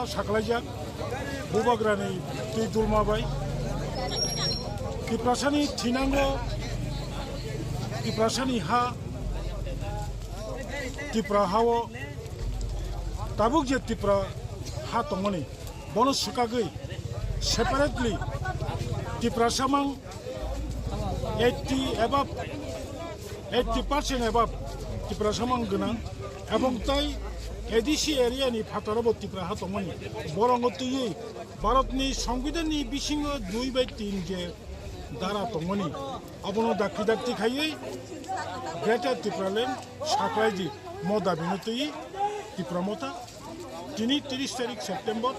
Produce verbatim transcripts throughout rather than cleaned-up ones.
Saklaijak Bubagrani twi dulma bai Tiprasani thinango, Tiprasani ha, Tipra hao tabuk je Tipra ha tongmani, bono swkagwi separately Tiprasa mang eighty above, eighty percent above Tiprasa mang gwnang, ebong tai A D C area ni phataro bo Tipra ha tongmani, borongo twiwi Bharat ni Songbidan ni bisingo dui bai tin je dara tongmani, abono dakti dakti khaiwi Greater Tipraland saklaidi mo dabino twiwi Tipra Motha tini tris tarik September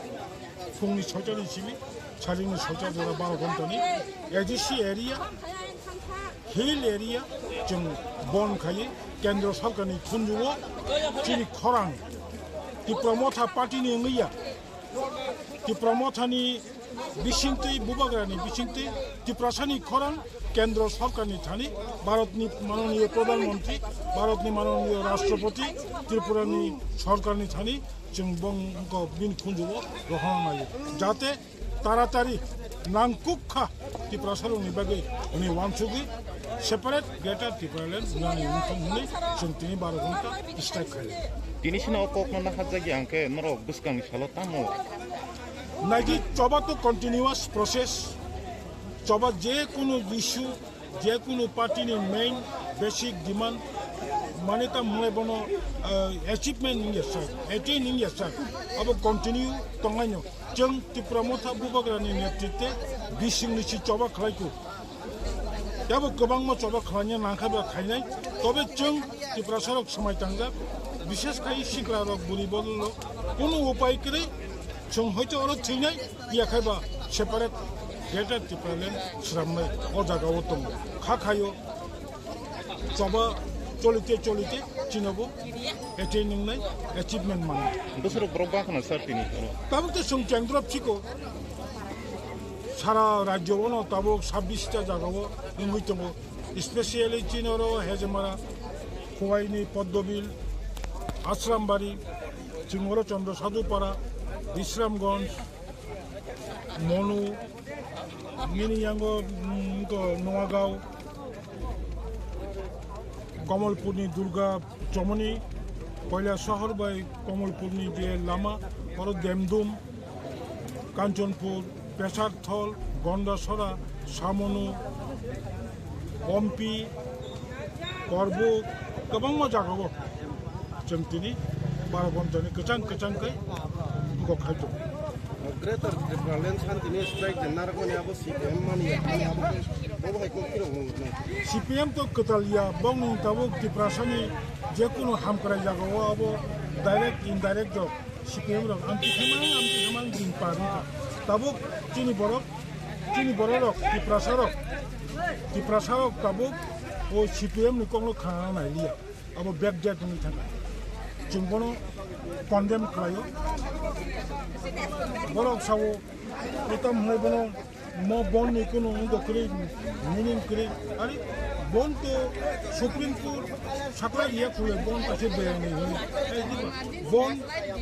phungni soita ni simi, salingni soita jora baro ghontani A D C area, hill area chwng bon khaiwi Kendra Sorkarni khunjugo chini khorang Tipra Motha party ni wngya. Tipra Mothani bisingtwi, Bubagrani bisingtwi Tiprasani khorang Kendra Sorkarni thani, Bharatni manoniyo Pradhan Mantri, Bharatni manoniyo Rashtrapati, Tripurani Sorkarni thani chwng bongko bini khunjugo rohorna naio, jate taratari nangkukha Tiprasarokni bagwi hwnwi uansugwi separate Greater Tipraland wngnani wngthung hwnwi chwng tini baro ghonta strike khaio. Tini sino o kokno nahajagwi ang khe norok bwskangni salo tamo. Naidi choba to continuous process. Choba je kunu issue, je kunu party ni main basic demand mane ta mwnai bono, eh, achievement wngya sir, attain wngya sir, abo continue tongnaino. Chwng Tipra Motha Bubagrani netritwe bisingni si choba khlaiko. Tebo kwbangma choba khlaina nangkha ba khainai. Tobe chwng Tiprasarok swmai tangjak, bishes khai sikrarok, buri bodolrok kunu upai kwrwi chwng hoito oro thwinai, yakhai ba separate Greater Tipraland sramnai o jagao tongo. Kha khaio choba cholite cholite chinobo attain wngnai, achievement mannai. Bwswrok borok ba khna sir tini oro? Tabuk to chwng chengdrop chiko. Sara rajyo bono tabuk sabbish ta jagao wngwi tongo. Especially chini oro Hejemara, Khowai ni Poddobil, Asrambari, chwng oro Chandra Sadhupara, Bisramganj, Monu, nini yango, mm, to Noagao, Komolpurni Durga Chomoni, Koilasahar bai Komolpurni je lama, oro Demdum, Kanchanpur, Pesarthol, Gondasora, Samonu, Ompi, Korbuk, kwbangma jagao chwng tini baro ghontani kwchang kwchang khe gokhaito. Greater Tipraland Santini strike je narwkmani abo C P M mani ya, mani abo khe bobo hai kok phirok nung nung. C P M to kwtal ya, bongni tabuk Tiprasani je kunu hamkrai jagao abo direct indirect rok C P M rok amtwi khe mang, amtwi khe mang din par wngkha. Tabuk chini borok, chini borok rok, Tiprasa rok, Tiprasa rok tabuk o C P M ni kokno khna nai liya. Abo backdate wngwi thangkha. Chwng bono condemn khlaio. Borok sao, etam hwnwi bono mo bon ni kunu wngdo kwrwi, meaning kwrwi. Ari bon to Supreme Court saklai ya khulai bon kaisa beyani hwnwi. Ei diba? Bon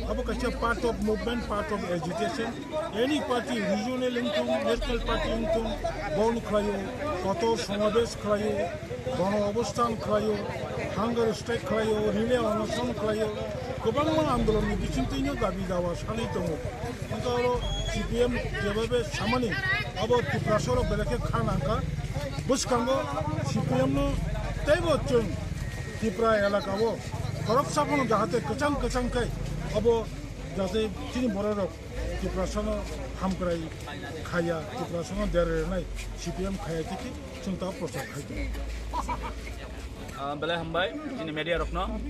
abo kaisa part of movement, part of agitation. Any party, regional wngthung, national party wngthung, bon khlaio, kotor somabesh khlaio, bono obosthan khlaio, hunger strike khlaio, relay onoson khlaio, kwbangma andolonni bisingtwino dabi dawa sanwi tongo. Hwnkhe oro C P M jebabe samani abo Tiprasarok belai khe kha nangkha. Bwskango C P M no teibo chwng Tipra elaka o khoroksa phano jahate kwchang kwchang khe abo jate chini bororok Tiprasano hamkrai khaya, Tiprasano dera rwnai C P M khaya tiki chwng ta prochar khai tongo. Ah, belai hambai chini media rokno.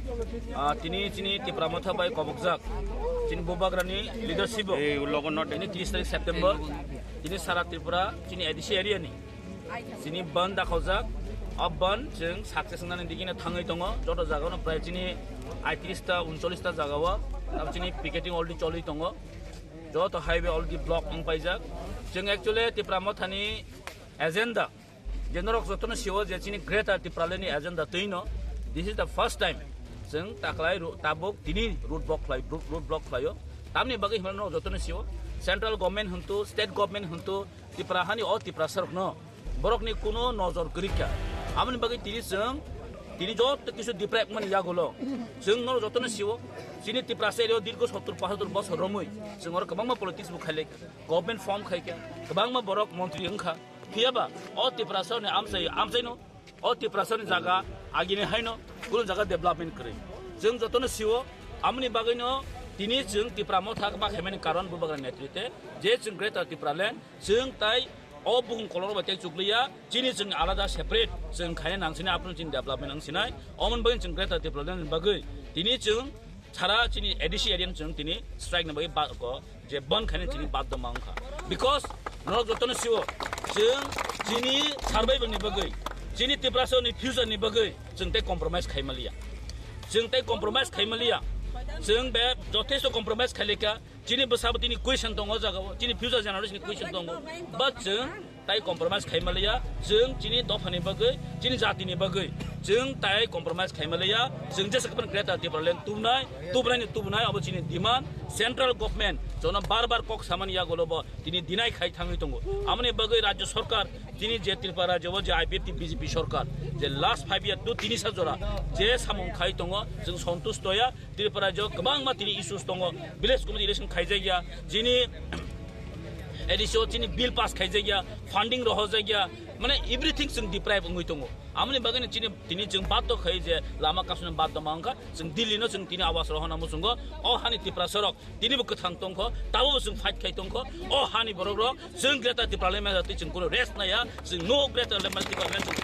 Ah, tini chini Tipra Motha bai kobokjak chini Bubagrani leadership o. Ei, logo not. Tini tris tarik September, tini sara Tripura chini A D C area ni chini bandh dakhaujak. O bandh chwng success wngnani digino thangwi tongo. Joto jagao no prai chini aitris ta, uncholish ta jagao abo chini picketing already choli tongo. Joto highway already block wng paijak. Chwng actually Tipra Mothani agenda, je norok jotono sio je chini Greater Tipraland ni agenda twino, this is the first time chwng taklai ro-, tabuk tini road block khlai, road, road block khlaio. Tamni bagwi hwnba norok jotono sio, central government hwntu, state government hwntu, Tipra hani o Tiprasa rokno borokni kuno nojor kwrwi kha. Aboni bagwi tini chwng, tini joto kisu deprive mani yagulo chwng norok jotono sio, chini Tiprasa area o dirgo sottur pochattur bosor romwi chwng oro kwbangma politics bo khailai, government form khai kha, kwbangma borok montri wngkha. Phiyaba o Tiprasa ni amchai, amchaino o Tiprasa ni jaga agini haino kuno jaga development kwrwi. Chwng jotono sio, amoni bagwino tini chwng Tipra Motha ma khaimani karon bubagra netrite je chwng Greater Tipraland chwng tai o bukhung kolor bai tei chukliya, chini chwng alada separate chwng khaina nang sinai, apno chini development nang sinai, omon bagwi chwng Greater Tipraland bagwi tini chwng sara chini A D C area chwng tini strike ni bagwi ba ko je ban khaina chini baddo ma wngkha. Because norok jotono sio, chwng chini survival ni bagwi, chini Tiprasa ni future ni bagwi chwng tei compromise khai maliya. Chwng tei compromise khai maliya. Chwng be jothesto compromise khai lekha. Chini bwsabo tini question tongo o jagao, chini future generation ni question tongo. But chwng tai compromise khai maliya, chwng chini dophani bagwi, chini jatini bagwi chwng tai compromise khai maliya. Chwng jesa kapan Greater Tipraland tubnai, tubnai ni tubnai abo chini demand. Central government jono bar bar kok samani yagulo bo tini deny khai thangwi tongo. Amoni bagwi Rajya Sarkar tini je Tripura rajyo o je I P F T B J P sarkar je last five year to tini sa jora je samung khai tongo, chwng sontusto ya. Tripura rajyo kwbangma tini issues tongo, village committee election khaijakya, chini A D C o chini bill pass khaijakya, funding rohorjakya, mane everything chwng deprive wngwi tongo. Amoni bagwino chini, tini chwng baddo khai je lama kasuna baddo ma wngkha, chwng Delhi no chwng tini awas rohorna muchungo, o hani Tiprasa rok tini bo kwthang tongkho, tabo bo chwng fight khai tongkho, o hani borok rok chwng Greater Tipraland maya twi chwng kuno rest naya, chwng no Greater Tipraland chwng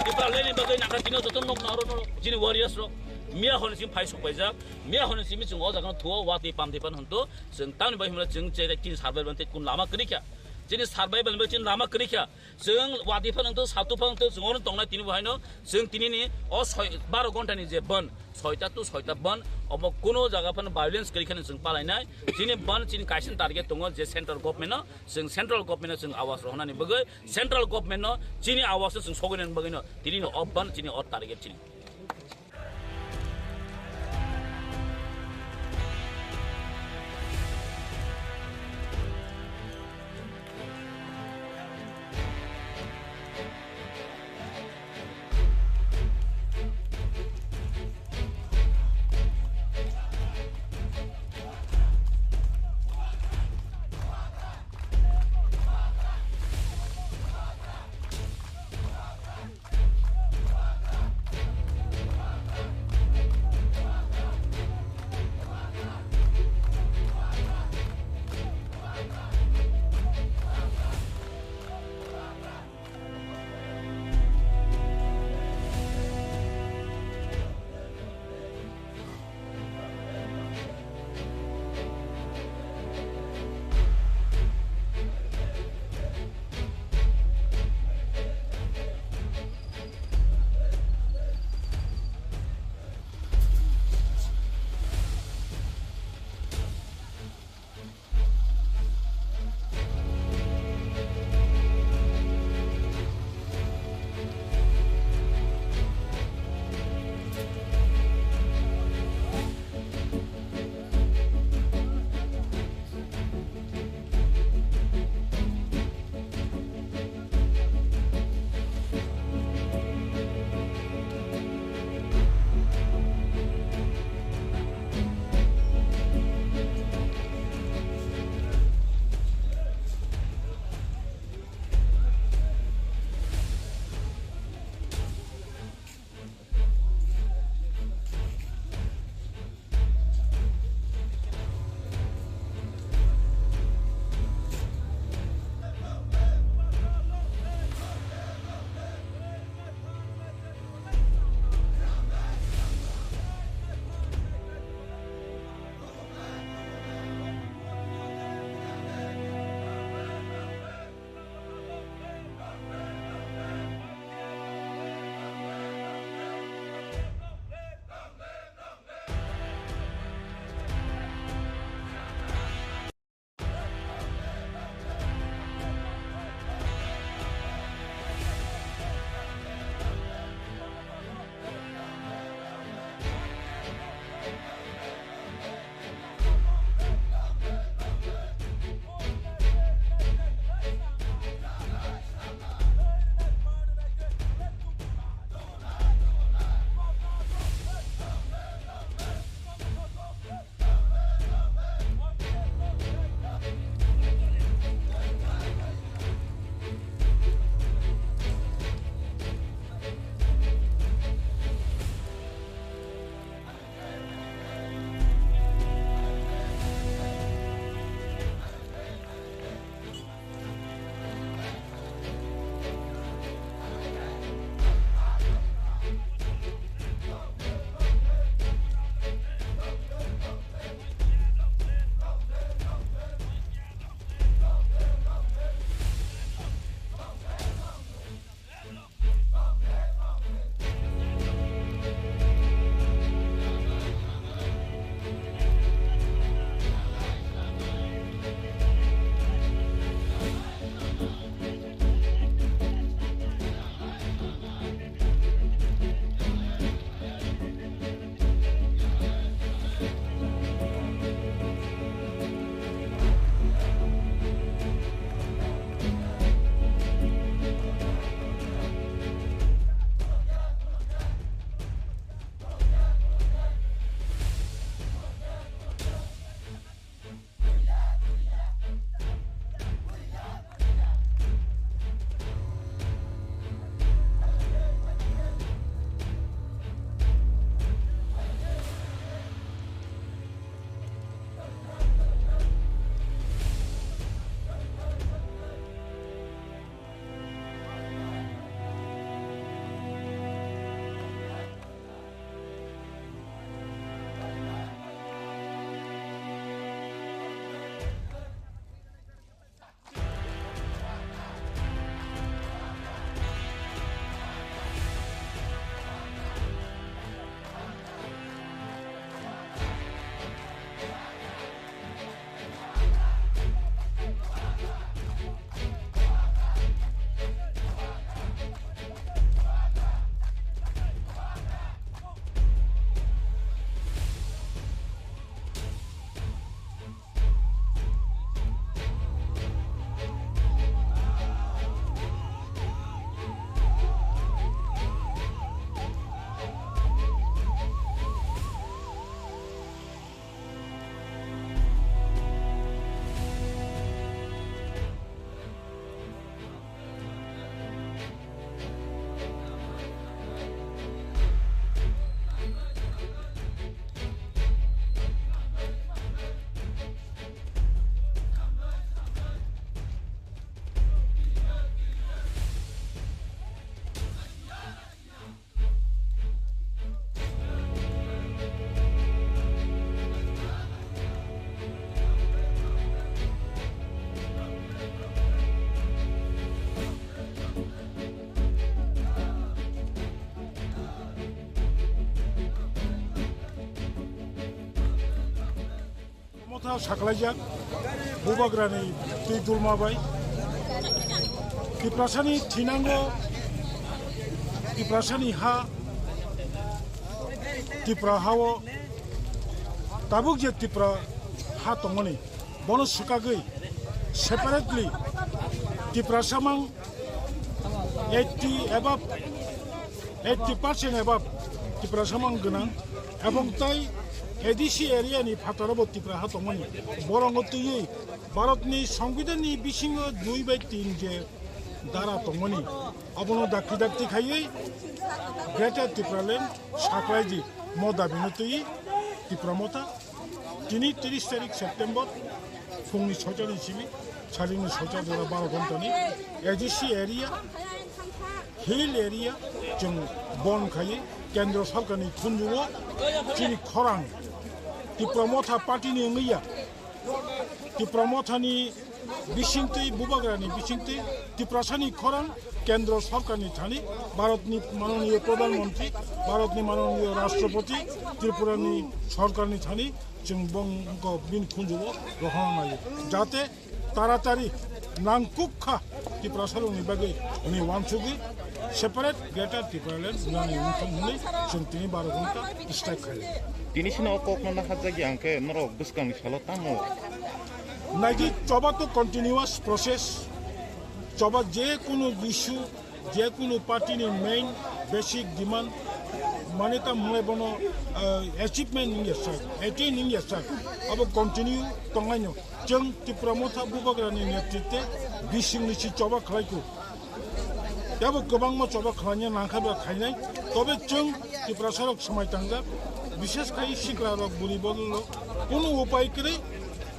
Tipraland ni bagwi nangkha tini joto nok naro no chini warriors rok miya honi chwng phai sok paijak, miya honi chwng chwng o jaga no thuo watwi pamtwi pan hwnto chwng tamni bai hwnba chwng che tini survival tei kun lama kwrwi kha, chini survival bai chini lama kwrwi kha. Chwng watwi phano wngtong, satwi phano wngtong, chwng oro tongnai tini bo haino. Chwng tini ni o soi, baro ghonta ni je ban, soita to soita ban, omo kuno jaga phano violence kwrwi kheno chwng palainai. Chini ban chini kaisa target tongo je central government no, chwng central government no chwng awas rohornani bagwi, central government no chini awas no chwng sogwi nani bagwi no, tini no o ban chini o target chini. Saklaijak Bubagrani twi dulma bai Tiprasani thinango, Tiprasani ha, Tipra hao tabuk je Tipra ha tongmani, bono swkagwi separately Tiprasa mang eighty above, eighty percent above Tiprasa mang gwnang, ebong tai A D C area ni phataro bo Tipra ha tongmani, borongo twiwi Bharatni Songbidanni bisingo dui bai tin je dara tongmani, abono dakti dakti khaiwi Greater Tipraland saklaidi mo dabino twiwi Tipra Motha tini tris tarik September phungni soitani simi, salingni soita jora baro ghontani A D C area, hill area chwng bon khaiwi Kendra Sorkarni khunjugo chini khorang Tipra Motha party ni wngya. Tipra Mothani bisingtwi, Bubagrani bisingtwi Tiprasani khorang Kendra Sorkarni thani, Bharatni manoniyo Pradhan Mantri, Bharatni manoniyo Rashtrapati, Tripurani Sorkarni thani chwng bongko bini khunjugo rohorna naio, jate taratari nangkukha Tiprasarokni bagwi hwnwi uansugwi separate Greater Tipraland wngnani wngthung hwnwi chwng tini baro ghonta strike khaio. Tini sino o kokno nahajagya hwnkhe norok bwskangni salo tamo? Naidi, choba to continuous process. Choba je kunu issue, je kunu party ni main basic demand mane ta mwnai bono, eh, achievement wngya sir, attain wngya sir, abo continue tongnaino. Chwng Tipra Motha Bubagrani netritwe bisingni si choba khlaiko. Tebo kwbangma choba khlaina nangkha ba khainai. Tobe chwng Tiprasarok swmai tangjak, bishes khai sikrarok, buri bodolrok kunu upai kwrwi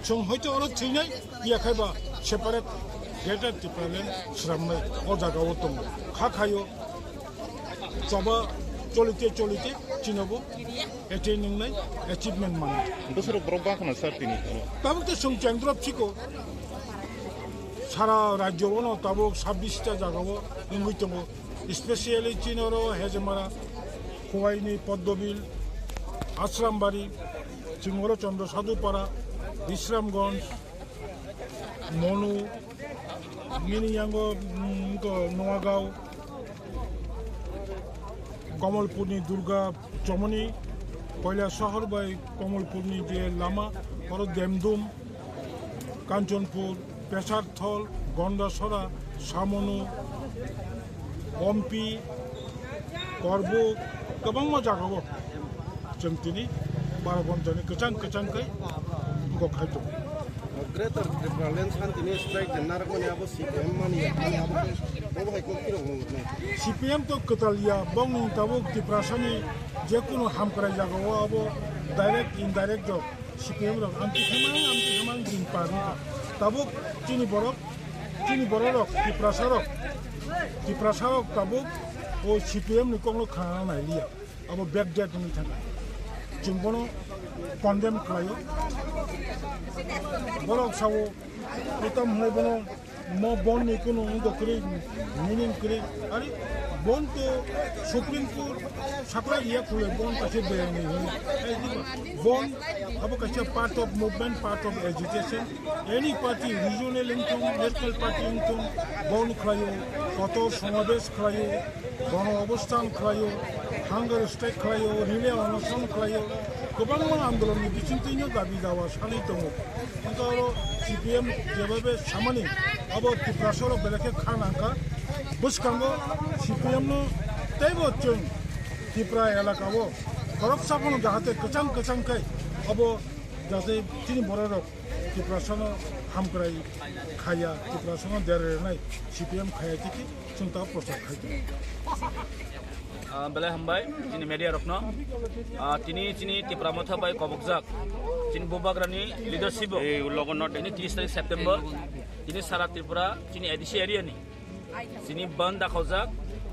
chwng hoito oro thwinai, yakhai ba separate Greater Tipraland swnamnai o jagao tongo. Kha khaio choba cholite cholite chinobo attain wngnai, achievement manwi. Bwswrok borok bangkhano sir tini? Tabuk to chwng chengdrop siko. Sara rajyo bono tabuk sabbish ta jagao wngwi tongo. Specially chini oro Hejemara, Khowai ni Poddobil, Asrambari, chwng oro Chandra Sadhupara, Bisramganj, Monu, nini yango, mm, ko Noagao, Komolpurni Durga Chomoni, Koilasahar bai Komolpurni je lama, oro Demdum, Kanchanpur, Pesarthol, Gondasora, Samonu, Ompi, Korbuk, kwbangma jagao chwng tini baro ghontani kwchang kwchang khe gokkhai tongo. Greater Tipraland santini strike je narwkmani abo C P M mani ya, mani abo khe bobo hai kok phirok nung nai. C P M to kwtal ya, bongni tabuk Tiprasani je kunu hamkrai jagao abo direct indirect rok C P M rok amtwi khaimang, amtwi khaimang din par wngkha. Tabuk chini borok, chini borok rok, Tiprasa rok, Tiprasa rok tabuk o C P M ni kokno khna nai liya. Abo backdate wngwi thangkha. Chwng bono condemn khlaio. Borok sao, o tamo hwnwi bono mo bon ni kunu wngkha kwrwi, meaning kwrwi. Ari bon to Supreme Court saklai ya khulai bon kaisa beyang ni hwnwi. Ai diba? Bon abo kaisa part of movement, part of agitation. Any party, regional wngthung, national party wngthung, bon khlaio, kotor somabesh khlaio, gono obosthan khlaio, hunger strike khlaio, relay onoson khlaio, kwbangma andolonni bisingtwino dabi dawa sanwi tongo. Wngkha oro C P M jebabe samani abo Tiprasarok belai khe kha nangkha. Bwskango C P M no teibo chwng Tipra elakao khoroksa phano jahate kwchang kwchang khai abo jate chini bororok Tiprasano hamkrai khaya, Tiprasano dera rwnai C P M khaya tiki chwng ta prochar khai tongo. Ah, belai hambai chini media rokno. Ah, tini chini Tipra Motha bai kobokjak chini Bubagrani leadership o. Ei, logo not tini tris tarik September, tini sara Tripura chini A D C area ni chini bandh dakhaujak.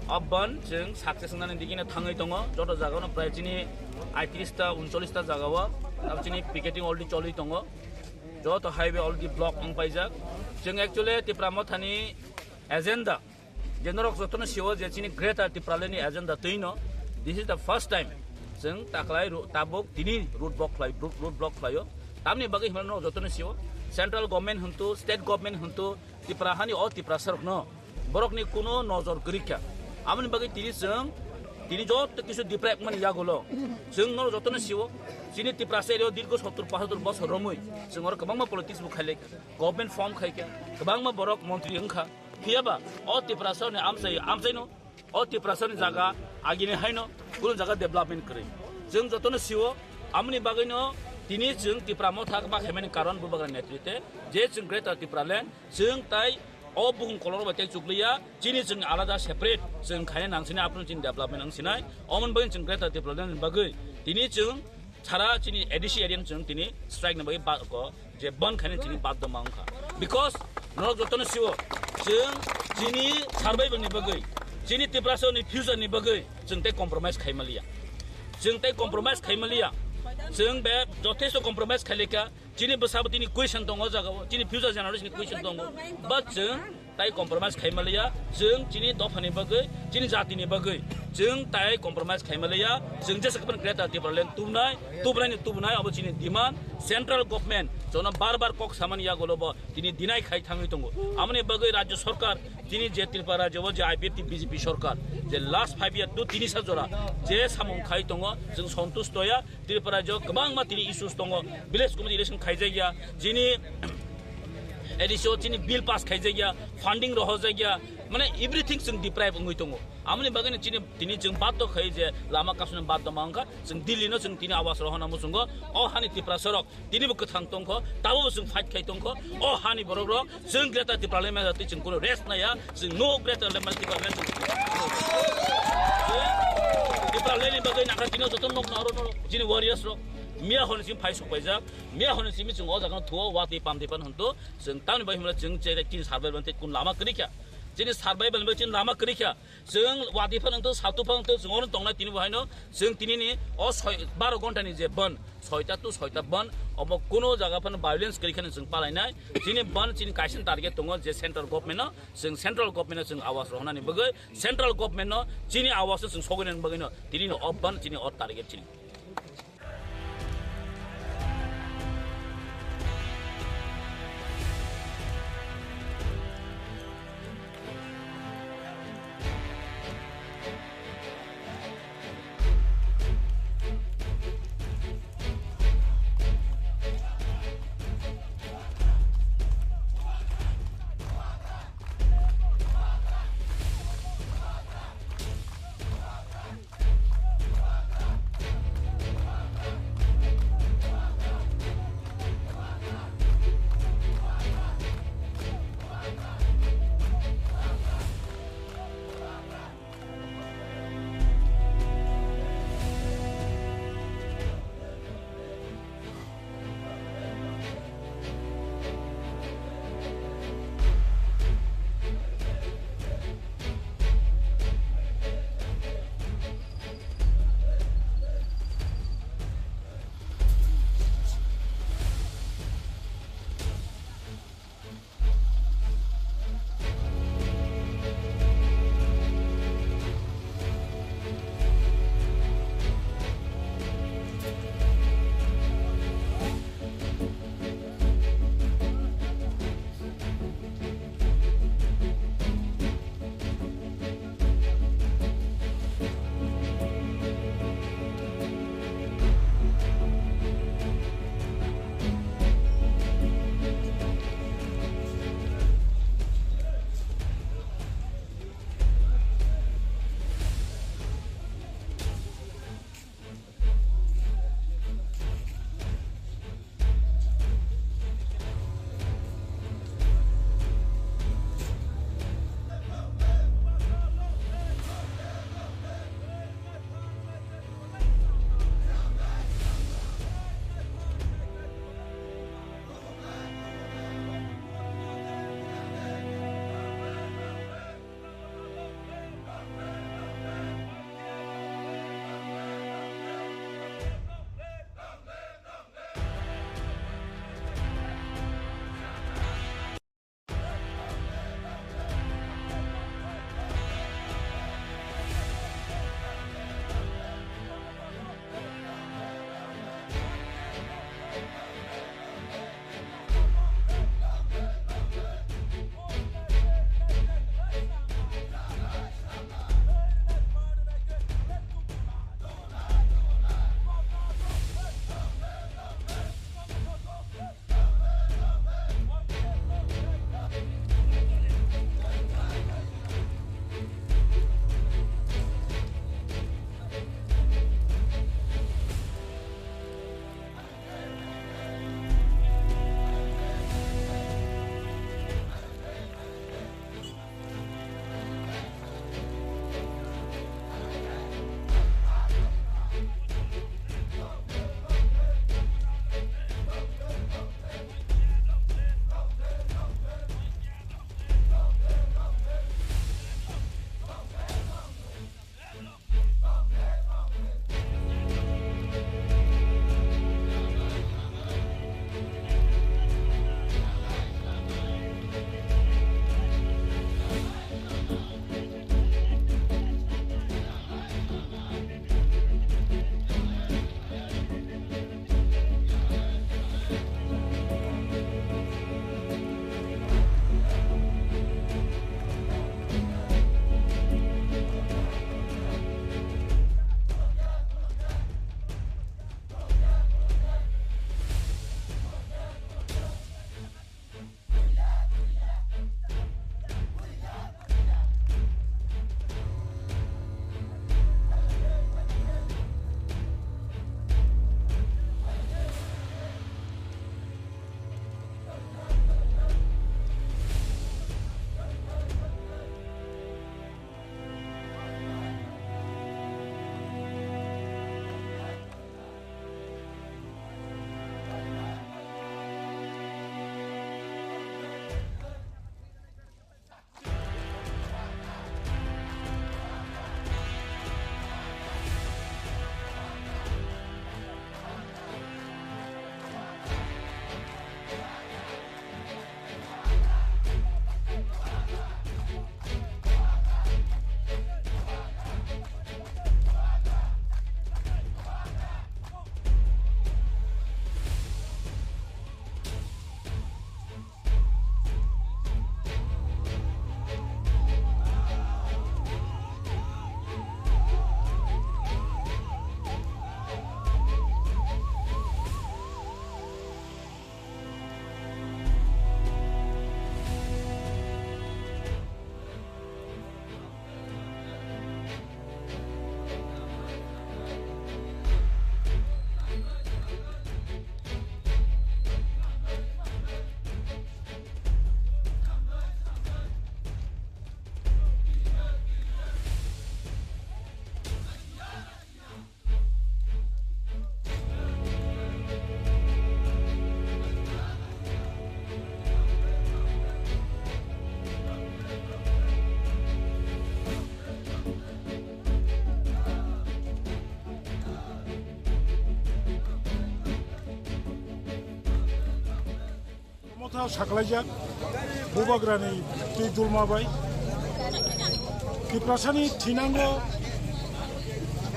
O bandh chwng success wngnani digino thangwi tongo. Joto jagao no prai chini aitris ta, uncholish ta jagao abo chini picketing already choli tongo. Joto highway already block wng paijak. Chwng actually Tipra Mothani agenda, je norok jotono sio je chini Greater Tipraland ni agenda twino, this is the first time chwng taklai ro-, tabuk tini road block khlai, road, road block khlaio. Tamni bagwi hwnba norok jotono sio, central government hwntu, state government hwntu, Tipra hani o Tiprasa rokno borokni kuno nojor kwrwi kha. Amoni bagwi tini chwng, tini joto kisu deprive mani yagulo chwng norok jotono sio, chini Tiprasa area o dirgo sottur pochattur bosor romwi chwng oro kwbangma politics bo khailai kha, government form khai kha, kwbangma borok montri wngkha. Phiyaba o Tiprasa ni amchai, amchaino o Tiprasa ni jaga agini haino kuno jaga development kwrwi. Chwng jotono sio, amoni bagwino tini chwng Tipra Motha ma khaimani karon bubagra netrite je chwng Greater Tipraland chwng tai o bukhung kolor bai tai chukliya, chini chwng alada separate chwng khaina nang sinai, apno chini development ang sinai, omon bagwi chwng Greater Tipraland bagwi tini chwng sara chini A D C area chwng tini strike ni bagwi ba ko je ban khaina chini baddo ma wngkha. Because norok jotono sio, chwng chini survival ni bagwi, chini Tiprasa ni future ni bagwi chwng tei compromise khai maliya. Chwng tei compromise khai maliya. Chwng be jothesto compromise khai leka. Chini bwsabo tini question tongo o jagao. Chini future generation ni question tongo. But chwng tai compromise khai maliya. Chwng chini dophani bagwi, chini jatini bagwi chwng tai compromise khai maliya. Chwng jesa kwbang Greater Tipraland tubnai, tubnai ni tubnai abo chini demand. Central government jono bar bar kok samani yagulo bo tini deny khai thangwi tongo. Amoni bagwi Rajya Sarkar tini je Tripura rajyo o je I P F T B J P sarkar je last five year to tini sa jora je samung khai tongo, chwng sontusto ya. Tripura rajyo kwbangma tini issues tongo, village committee election khaijakya, chini A D C o chini bill pass khaijakya, funding rohorjakya, mane everything chwng deprive wngwi tongo. Amoni bagwino chini, tini chwng baddo khai je lama kasuna baddo ma wngkha, chwng Delhi no chwng tini awas rohorna muchungo, o hani Tiprasa rok tini bo kwthang tongkho, tabo bo chwng fight khai tongkho, o hani borok rok chwng Greater Tipraland manya twi chwng kuno rest naya, chwng no Greater Tipraland chwng Tipraland ni bagwi nakha tini joto nok naro no chini warriors rok miya hon chini phai sok paijak, miya hon chini chwng o jaga no thuo watwi pamtwi pan hwnto chwng tamni bai hwnba chwng che chini survival tei kun lama kwrwi kha, chini survival bai chini lama kwrwi kha. Chwng watwi phano wngtong, satwi phano wngtong, chwng oro tongnai tini bo haino. Chwng tini ni o soi, baro ghonta ni je ban, soita to soita ban, obo kuno jaga phano violence kwrwi kheno chwng palainai. Chini ban chini kaisa target tongo je central government no, chwng central government no chwng awas rohornani bagwi, central government no chini awas no chwng sogwi nani bagwi no, tini no o ban chini o target chini. Saklaijak Bubagrani twi dulma bai Tiprasani thinango,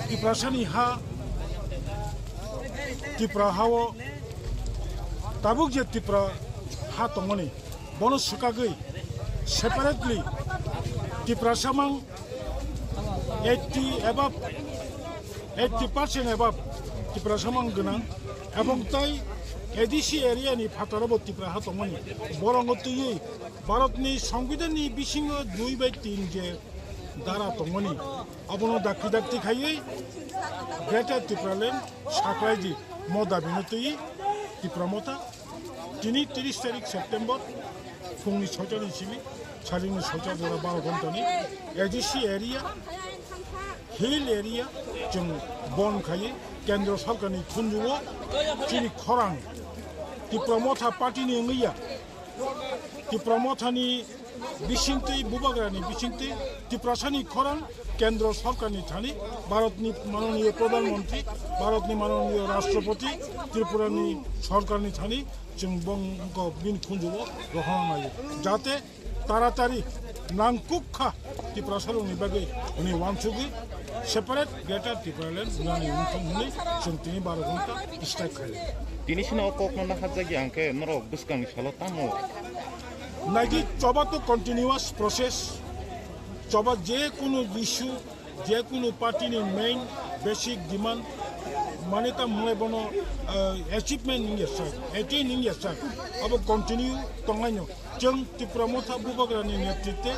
Tiprasani ha, Tipra hao tabuk je Tipra ha tongmani, bono swkagwi separately Tiprasa mang eighty above, eighty percent above Tiprasa mang gwnang, ebong tai A D C area ni phataro bo Tipra ha tongmani, borongo twiwi Bharat ni Songbidan ni bisingo dui bai tin je dara tongmani, abono dakti dakti khaiwi Greater Tipraland saklaidi mo dabino twiwi Tipra Motha tini tris tarik September phungni soita ni simi, salini soita jora baro ghontani A D C area, hill area chwng bon khaiwi Kendra Sorkarni khunjugo chini khorang Tipra Motha party ni wngya. Tipra Mothani bisingtwi, Bubagrani bisingtwi Tiprasani khorang Kendra Sorkarni thani, Bharatni manoniyo Pradhan Mantri, Bharatni manoniyo Rashtrapati, Tripurani Sorkarni thani chwng bongkok bini khunjugo rohorna naio, jate taratari nangkukha Tiprasarokni bagwi hwnwi uansugwi separate Greater Tipraland wngnani wngthung hwnwi chwng tini baro ghonta strike khaio. Tini sino o kokno nahajagwi ang khe norok bwskangni salo tamo. Naidi choba to continuous process. Choba je kunu issue, je kunu party ni main basic demand mane ta mwnai bono, eh, achievement wngya sir, attain wngya sir. Abo continue tongnaino. Chwng Tipra Motha Bubagrani netritwe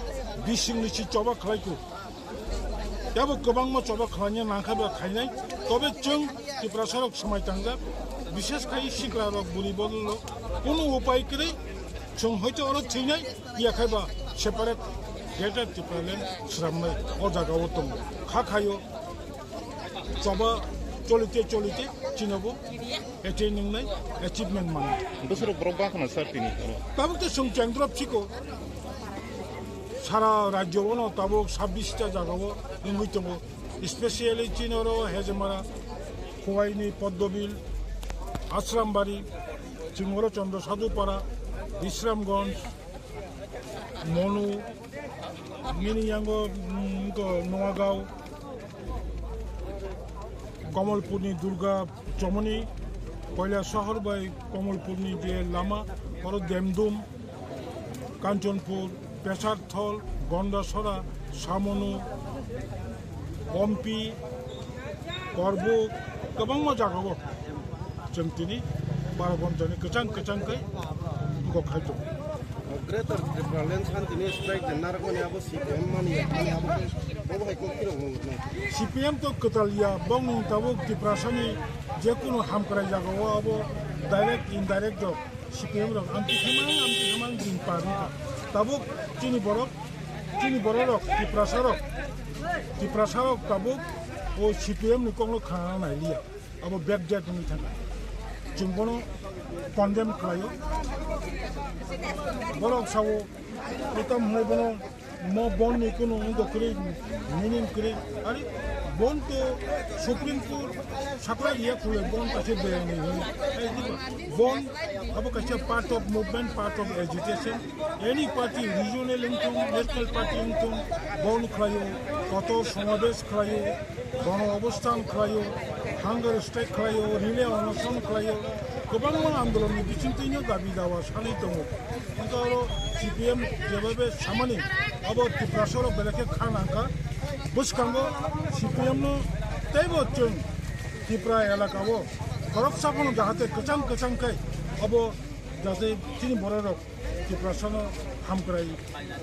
bisingni si choba khlaiko. Tebo kwbangma choba khlaina nangkha ba khainai. Tobe chwng Tiprasarok swmai tangjak, bishes khai sikrarok buri bodolrok kunu upai kwrwi chwng hoito oro thwinai, yakhai ba separate Greater Tipraland sramnai o jagao tongo. Kha khaio choba cholite cholite chinobo attain wngnai, achievement mannai. Bwswrok borok bangkhana sir tini oro? Tabuk to chwng chengdrop chiko. Sara rajyo bono tabuk sabbish ta jagao wngwi tongo. Specially chini oro Hejemara, Khowai ni Poddobil, Asrambari, chwng oro Chandra Sadhu Para, Bisramganj, Monu, nini yango, mm, ko Noagao, Komolpurni Durga Chomoni, Koilasahar bai Komolpurni je lama, oro Demdum, Kanchanpur, Pesarthol, Gondasora, Samonu, Ompi, Korbuk, kwbangma jagao chwng tini baro ghontani kwchang kwchang khe kok khai tongo. Greater Tipraland santini strike de narwkmani abo C P M mani, mani abo khe bobo hai kok phirok nung nung. C P M to kwtal ya, bongni tabuk Tiprasani jekunu hamkrai jagao abo direct indirect rok C P M rok amtwi khamang, amtwi khamang din par wngkha. Tabuk chini borok, chini borok rok, Tiprasa rok, Tiprasa rok tabuk o C P M ni kokno khna nai liya. Abo backdate wngwi thangkha. Chwng bono condemn khlaio. Borok sao, etam hwnwi bono mo bon ni kunu wngdo kwrwi, meaning kwrwi. Ari bon to Supreme Court sakla ya khulai bon kaisa beyani hwnwi. Ai diba? Bon abo kaisa part of movement, part of agitation. Any party, regional wngthung, national party wngthung, bon khlaio, kotor somabesh khlaio, gono obosthan khlaio, hunger strike khlaio, relay onoson khlaio, kwbangma andolonni bisingtwino dabi dawa sanwi tongo. Hwnkhe oro C P M jebabe samani abo Tiprasarok belai khe kha nangkha. Bwskango C P M no teibo chwng Tripura elakao khoroksa phano jahate kwchang kwchang khe abo jate chini bororok Tiprasano hamkrai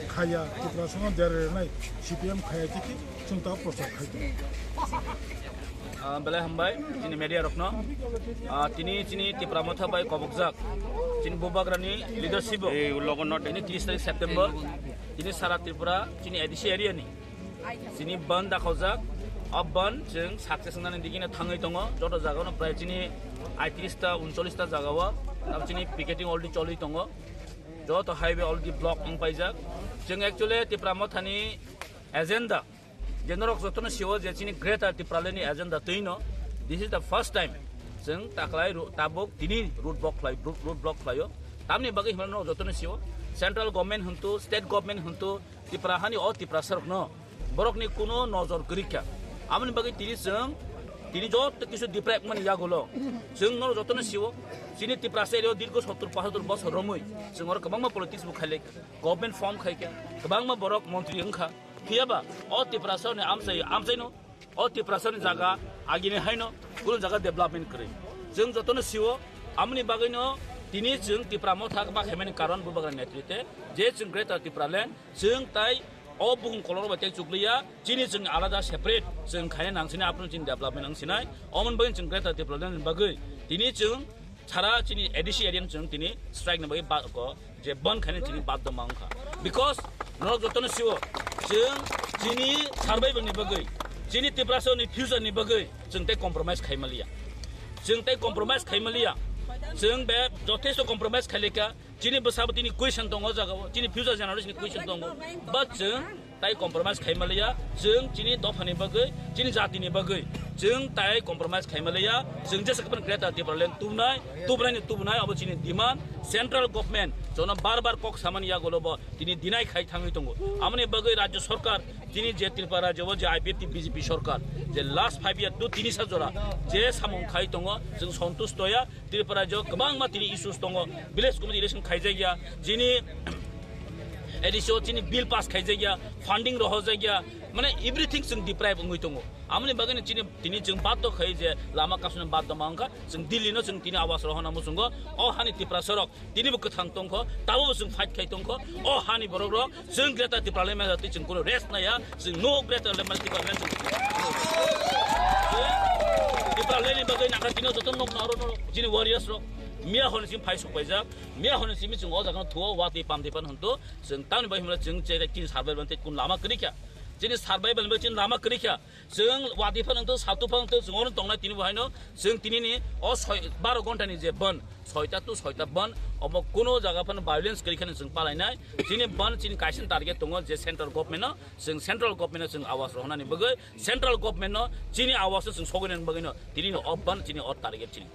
khaya, Tiprasano dera rwnai C P M khaya tiki chwng ta prochar khai tongo. Ah, belai hambai chini media rokno. Ah, tini chini Tipra Motha bai kobokjak chini Bubagrani leadership o. Ei, logo not. Tini tris tarik September, tini sara Tripura chini A D C area ni chini bandh dakhaujak. O bandh chwng success wngnani digino thangwi tongo, joto jagao no prai chini aitris ta, uncholish ta jagao abo chini picketing already choli tongo. Joto highway already block wng paijak. Chwng actually Tipra Mothani agenda, je norok jotono siwo je chini Greater Tipraland ni agenda twi no, this is the first time chwng taklai ro-, tabuk tini road block khlai, road, road block khlaio. Tamni bagwi hwnba norok jotono sio, central government hwntu, state government hwntu, Tipra hani o Tiprasa rokno borokni kuno nojor kwrwi kha. Amoni bagwi tini chwng, tini joto kisu deprive mani yagulo chwng norok jotono sio, chini Tiprasa area o dirgo sottur pahatur bosor romwi chwng oro kwbangma politics bo khailai, government form khai kha, kwbangma borok montri wngkha. Phiyaba o Tiprasa ni amchai, amchaino o Tiprasa ni jaga agini haino kuno jaga development kwrwi. Chwng jotono sio, amoni bagwino tini chwng Tipra Motha ba khaimani karon bubagra netrite je chwng Greater Tipraland chwng tai o bukhung kolor bai tei chukliya, chini chwng alada separate chwng khaina nang sinai, aphuru chini development ang sinai. Omon bagwi chwng Greater Tipraland bagwi tini chwng sara chini A D C area chwng tini strike ni bagwi ba ko je ban khaina chini baddo ma wngkha. Because norok jotono sio chwng chini survival ni bagwi, chini Tiprasa ni future ni bagwi chwng tei compromise khai maliya. Chwng tei compromise khai maliya. Chwng be jothesto compromise khai lekha. Chini bwsabo tini question tongo o jagao, chini future generation ni question tongo. But chwng tai compromise khai maliya, chwng chini dophani bagwi, chini jatini bagwi chwng tai compromise khai maliya. Chwng jesa kapan Greater Tipraland tubnai, tubnai ni tubnai abo chini demand. Central government jono bar bar kok samani yagulo bo tini deny khai thangwi tongo. Amoni bagwi Rajya Sarkar, chini je Tripura rajyo o je I P F T B J P sarkar je last five year to tini sa jora je samung khai tongo, chwng sontusto ya. Tripura rajyo kwbangma tini issues tongo, village committee election khaijakya, chini A D C o chini bill pass khaijakya, funding rohorjakya, mane everything chwng deprive wngwi tongo. Amoni bagwino chini tini chwng baddo khai je lama kasuna baddo ma wngkha, chwng Delhi no chwng tini awas rohorna muchungo, o hani Tiprasa rok tini bo kwthang tongkho, tabo bo chwng fight khai tongkho, o hani borok rok chwng Greater Tipraland manya twi chwng kuno rest naya, chwng no Greater Tipraland manya Tipraland chwng Tipraland ni bagwi nangkha tini joto nok na oro no chini warriors rok miya hon chini phai sok paijak, miya hon chini chwng o jaga no thuo watwi pamtwi pan hwn to chwng tamni bai hwnba chwng che chini survival ban tei kun lama kwrwi kha, chini survival ban chini lama kwrwi kha. Chwng watwi phano wngtong, satu phano wngtong, chwng oro tongnai tini bo haino. Chwng tini ni o soi, baro ghonta ni je ban, soita to soita ban, obo kuno jaga phano violence kwrwi kheno chwng palainai. Chini ban chini kaisa target tongo je central government no, chwng central government no chwng awas rohornani bagwi, central government no chini awas no chwng sogwi nani bagwi no, tini no o ban chini o target chini.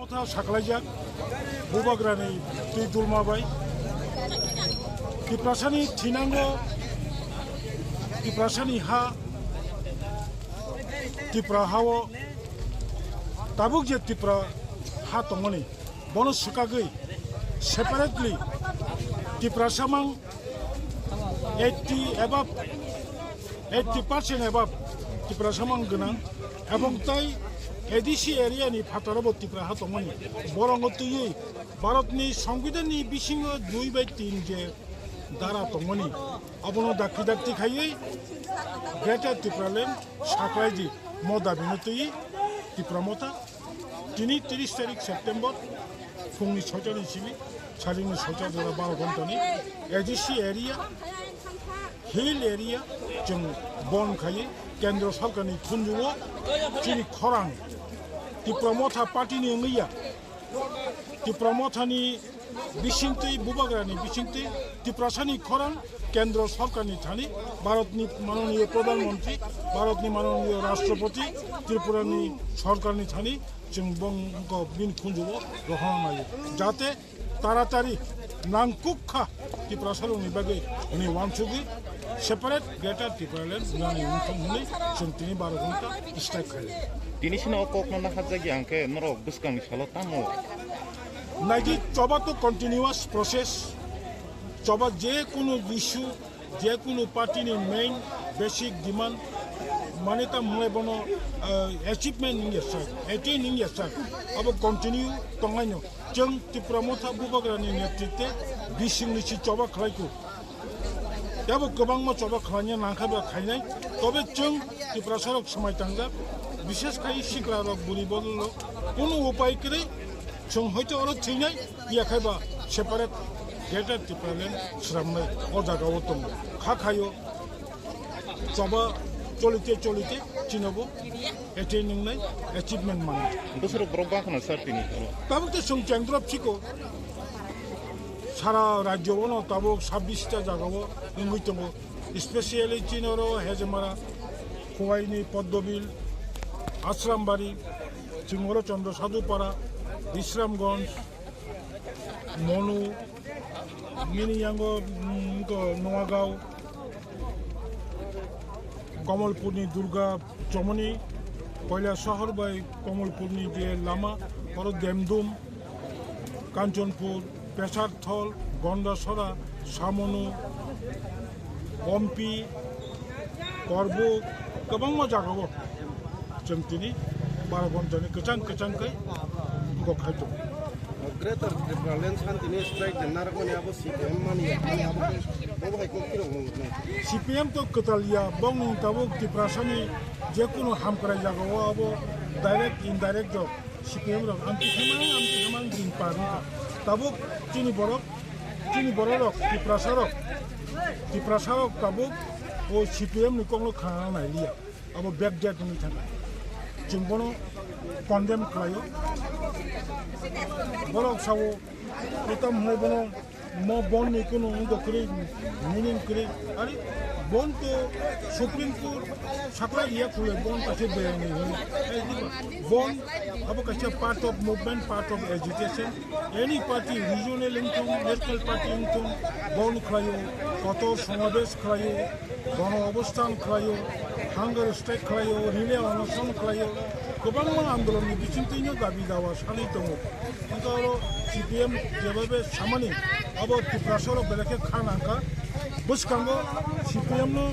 Saklaijak Bubagrani twi dulma bai Tiprasani thinango, Tiprasani ha, Tipra hao tabuk je Tipra ha tongmani, bono swkagwi separately Tiprasa mang eighty above, eighty percent above Tiprasa mang gwnang, ebong tai A D C area ni phataro bo Tipra ha tongmani, borongo twiwi Bharat ni Songbidan ni bisingo dui bai tin je dara tongmani, abono dakti dakti khaiwi Greater Tipraland saklai di mo dabi no twiwi Tipra Motha tini tris tarik September phungni soita ni simi, sajwkni soita jora baro ghontani A D C area, hill area chwng bon khaiwi Kendra Sarkarni thunjugo chini khorang Tipra Motha party ni wngwi ya. Tipra Mothani bisingtwi, Bubagrani bisingtwi Tiprasani khorang Kendra Sarkarni thani, Bharatni manoniyo Pradhan Mantri, Bharatni manoniyo Rashtrapati, Tripurani Sarkarni thani chwng bongkok bini khunjugo rohorna naio. Jate taratari nangkukha Tiprasarokni bagwi hwnwi uansugwi separate Greater Tipraland wngnani wngthung hwnwi chwng tini baro ghonta strike khaio. Tini sino o kokno naharjagya hwnkhe norok bwskangni salo tamo? Naidi, choba to continuous process. Choba je kunu issue, je kunu party ni main basic demand mane tam hwnai bono, eh, achievement wngya sak, attain wngya sak, abo continue tonglaino. Chwng Tipra Motha Bubagrani netritwe bisingni si choba khlaiku. Tebo kwbangma choba khlaina nangkha ba khainai. Tobe chwng Tiprasarok swmai tangjak, bishes khai sikrarok, buri bodolrok kunu upai kwrwi chwng hoito oro thwinai, yakhai ba separate Greater Tipraland sramnai o jagao tongo. Kha khaio choba cholite cholite chinobo attain wngnai, achievement manwi. Bwswrok borok bangkhana sir tini oro? Tabuk to chwng chengdrop siko. Sara rajyo bono tabuk sabbish ta jagao wngwi tongo. Specially chini oro Hejemara, Khowaini, Poddobil, Asrambari, chwng oro Chandra Sadhupara, Bisramganj, Monu, nini yango, mm, to Noagao, Komolpurni Durga Chomoni, Koilasahar bai Komolpurni je lama, oro Demdum, Kanchanpur, Pesarthol, Gondasora, Samonu, Ompi, Korbuk, kwbangma jagao chwng tini baro ghontani kwchang kwchang khe bo khai tongo. Greater Tipraland santini strike de narwkmani abo C P M mani, mani abo khe bo hai kok phirok nung nai. C P M to kwtal ya, bongni tabuk Tiprasani je kunu hamkrai jagao abo direct indirect rok C P M rok amtwi khamang, amtwi khamang din par wngkha. Tabuk chini borok, chini bororok, Tiprasarok, Tiprasarok tabuk o C P M ni kokno khna nai liya. Abo backdate wngwi thangkha. Chwng bono condemn khlaio. Borok sao, etam hwnwi bono mo bond ni kunu wngkha kwrwi, meaning kwrwi. Ari bond to Supreme Court sakla riya khulai bond kaisa beyang ni hwnwi. Bond abo kaisa part of movement, part of agitation. Any party, regional wngthung, national party wngthung, bond khlaio, kotor somabesh khlaio, gono obosthan khlaio, hunger strike khlaio, relay onoson khlaio, kwbangma andolonni bisingtwino dabi dawa sanwi tongo. Hwnkhe oro C P M jebaibai samani abo Tiprasarok belai khe kha nangkha. Bwskango C P M no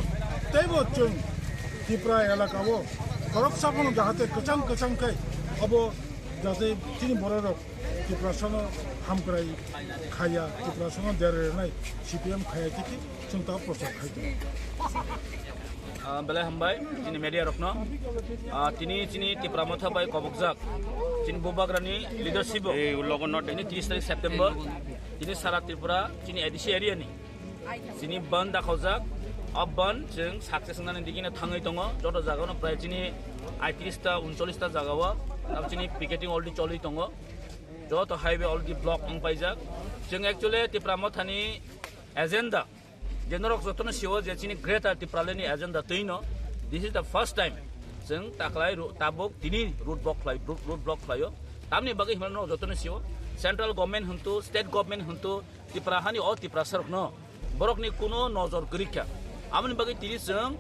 teibo chwng Tipra elakao khoroksa phano jahate kwchang kwchang khe abo jate chini bororok Tiprasano hamkrai khaya, Tiprasano dera rwnai C P M khaya tiki chwng ta prochar khai tongo. Ah, belai hambai chini media rokno. Ah, tini chini Tipra Motha bai kobokjak chini Bubagrani leadership o, ei, logo not tini tris tarik September, tini sara Tripura chini A D C area ni chini bandh dakhaujak. O bandh chwng success wngnani digino thangwi tongo, joto jagao no prai chini aitris ta, uncholish ta jagao abo chini picketing already choli tongo, joto highway already block wng paijak. Chwng actually Tipra Mothani agenda je norok jotono sio je chini Greater Tipraland ni agenda twi no, this is the first time chwng taklai ro-, tabuk tini road block khlai, road, road block khlaio. Tamni bagwi hwnba norok jotono sio, central government hwntu, state government hwntu, Tipra hani o Tiprasarokno borokni kuno nojor kwrwi kha. Amoni bagwi tini chwng,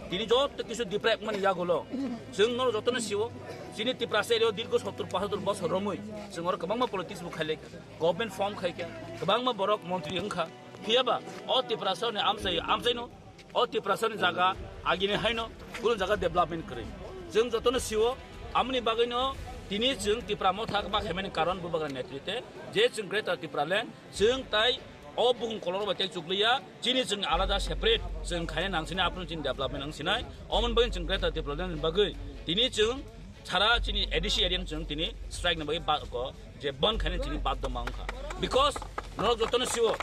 tini joto kisu deprive mani yagulo chwng norok jotono sio, chini Tiprasa area o dirgo sottor pachottor bosor romwi chwng oro kwbangma politics bo khailai, government form khai kha, kwbangma borok montri wngkha. Phiyaba o Tiprasarokni amchai, amchaino o Tiprasarokni jaga agini haino kuno jaga development kwrwi. Chwng jotono sio, amoni bagwino tini chwng Tipra Motha ma khaimani karon bubagra netrite je chwng Greater Tipraland, chwng tai o bukhung koloro bai tei chukliya, chini chwng alada separate chwng khaina nangsinai, aphuru chini development wngsinai. Omoni bagwi chwng Greater Tipraland ni bagwi tini chwng sara chini A D C area ni chwng tini strike ni bagwi ba-, ko je ban khaina chini baddo ma wngkha. Because norok jotono sio,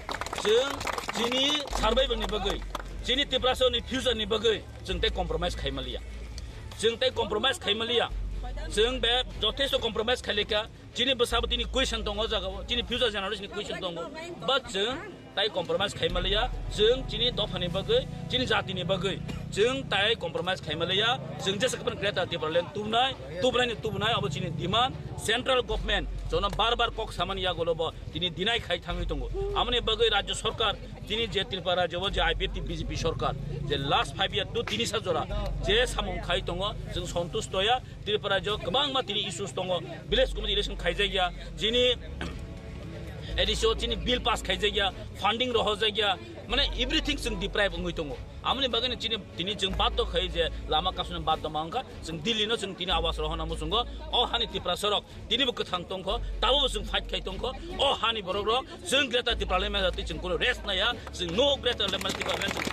chwng chini survival ni bagwi, chini Tiprasa ni future ni bagwi chwng tei compromise khaimaliya. Chwng tei compromise khaimaliya. Chwng be jothesto compromise khailika. Chini bwsabo tini question tongo o jagao, chini future generation ni question tongo. But chwng tai compromise khaimaliya, chwng chini dophani bagwi, chini jatini bagwi, chwng tai compromise khaimaliya, chwng jesa kwbang Greater Tipraland tubunai, tubunai ni tubunai, abo chini demand, central government, jono bar bar kok samani yagulo bo, tini deny khai thangwi tongo. Amoni bagwi Rajya Sarkar, tini je Tripura Rajya o je I P F T B J P sarkar, je last five year to tini sa jora, je samung khai tongo, chwng santush toya, Tripura rajyo kwbangma tini issues tongo, village committee election khaijakya, chini A D C o chini bill pass khaijakya, funding rohorjakya, mane everything chwng deprive wngwi tongo. Amoni bagwino chini tini chwng baddo khai je lama kasuna baddo ma wngkha, chwng Delhi no chwng tini awas rohorna muchungo, o hani Tiprasarok tini bo kwthang tongkho, tabo bo chwng fight khai tongkho, o hani borok rok chwng Greater Tipraland manya twi chwng kuno rest naya, chwng no Greater Tipraland manya Tipraland chwng.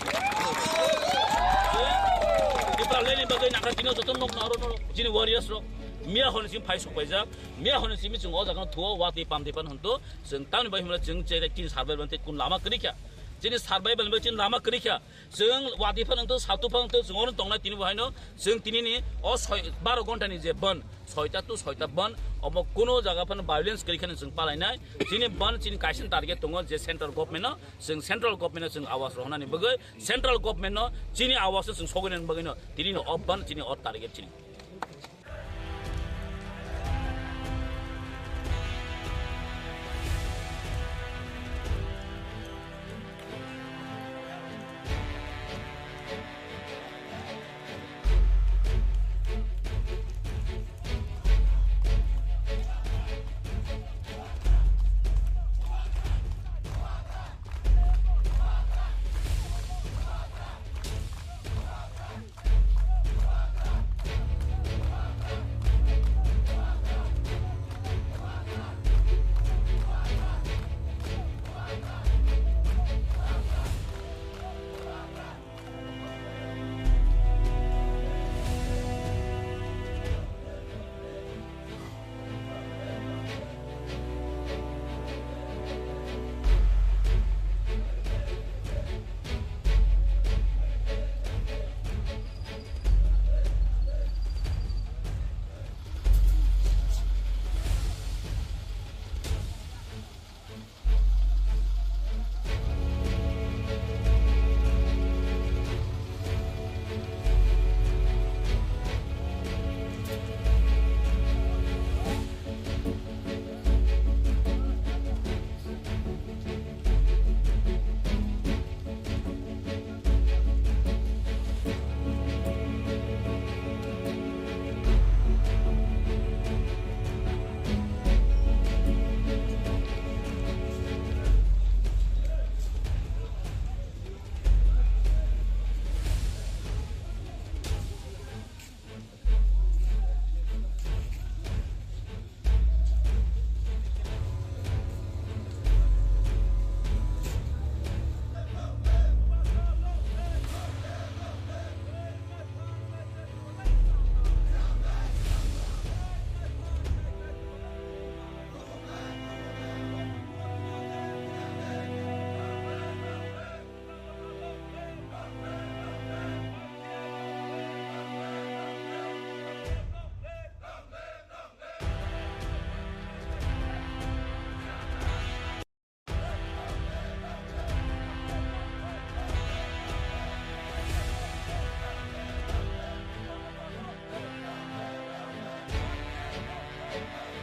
Tipraland ni bagwi nakha chini joto nok na oro no chini warriors rok miya hon chini phai sok paijak, miya hon chini chwng o jaga no thuo watwi pamdi pan hwnto chwng tamni bai himla chwng che chini survival ban te kun lama kwrwi kha, chini survival bai chini lama kwrwi kha. Chwng watwi phano wngtong, satu phano wngtong, chwng oro tongnai tini bo haino. Chwng tini ni o soi, baro ghonta ni je ban, soita to soita ban, omo kuno jaga phano violence kwrwi kheno chwng palainai. Chini ban chini kaisa target tongo je central government no, chwng central government no chwng awas rohornani bagwi, central government no chini awas no chwng sogwinani bagwi no, tini no o ban chini o target chini.